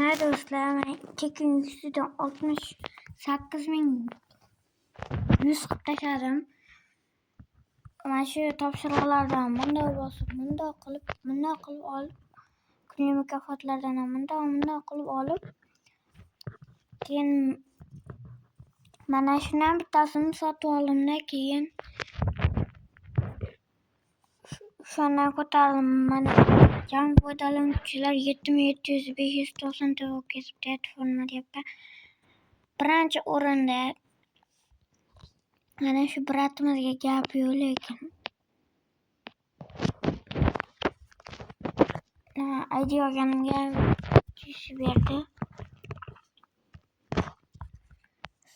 Mana do'stlar, mana 2 kun ustidan 68 100 qilib tashladim. Mana shu topshiriqlardan bundoq bosib, bundoq qilib, bundoq qilib olib, kunlik mukofotlardan ham bundoq bundoq qilib olib, keyin mana shundan bittasini sotib oldimda, keyin o'shandan ko'tarildim. Mana jami foydalanuvchilar 7700 594 bo'lib ketibdi, nima deyapti. Birinchi o'rinda mana shu bratimizga gap yo'q lekin. ID olganimga tushib berdi.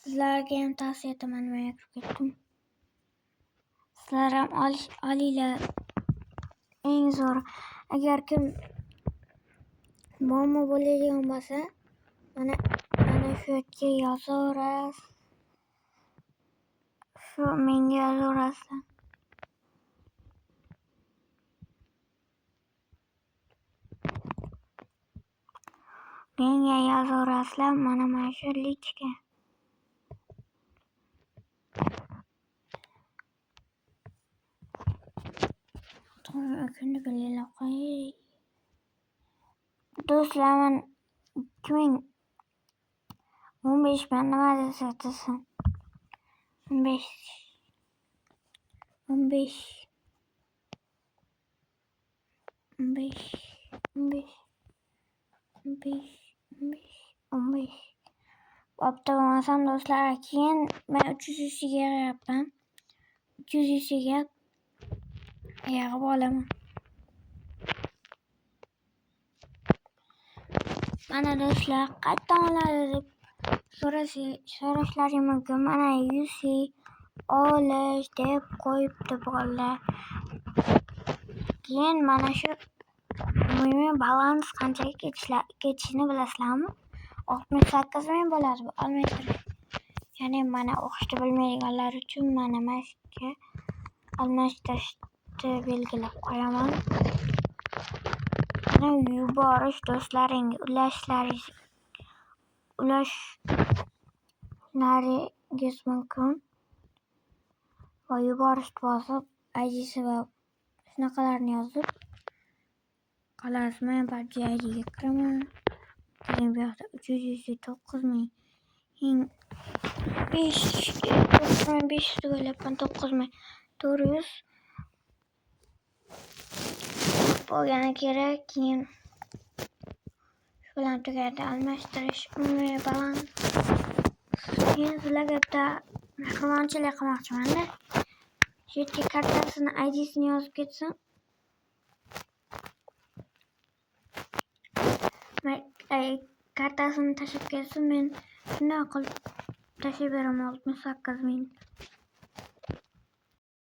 Sizlarga ham tavsiya etaman, men kirib ketdim. Sizlar ham olinglar. Eng zo'ri. Agar kim muammo bo'ladigan bo'lsa, mana shu yerga yozaverasiz. Shu menga yozaverasizlar. Menga yozaverasizlar, mana shu lichka. Do'stlar, men 2015 man nima desa desin. 15 15 15 15 15 15 15 Bo'pti, bo'lmasam do'stlar, keyin men 300 ga yig'yapman. 300 ga yig'ib olaman. Mana do'stlar, qayerdan oladi deb so'rashlari mumkin. Mana UC olish deb qo'yibdi bolalar. Keyin mana shu umumiy balans qanchaga ketishini bilasizlarmi? 68 ming bo'ladi bu almashtirish. Ya'ni mana o'qishni bilmaydiganlar uchun mana shu yerga almashtirishni belgilab qo'yaman. Mana yuborish do'stlaringga ulashlaringiz mumkin. Va yuborishni bosib, IDsi va shunaqalarni yozib xolos, men PUBG IDga kiraman. Keyin bu yoqda uch yuz to'qqiz ming besh to'qqiz ming besh yuz deb o'ylayapman, 9400 bo'lgani kerak. Keyin shu bilan tugadi almashtirish umumiy balans. Keyin sizlarga bitta mehmonchilik qilmoqchimanda. Shu yerga kartasini, IDsini yozib ketsin. Kartasini tashlab ketsin, men shunday qilib tashlab beraman 68 ming.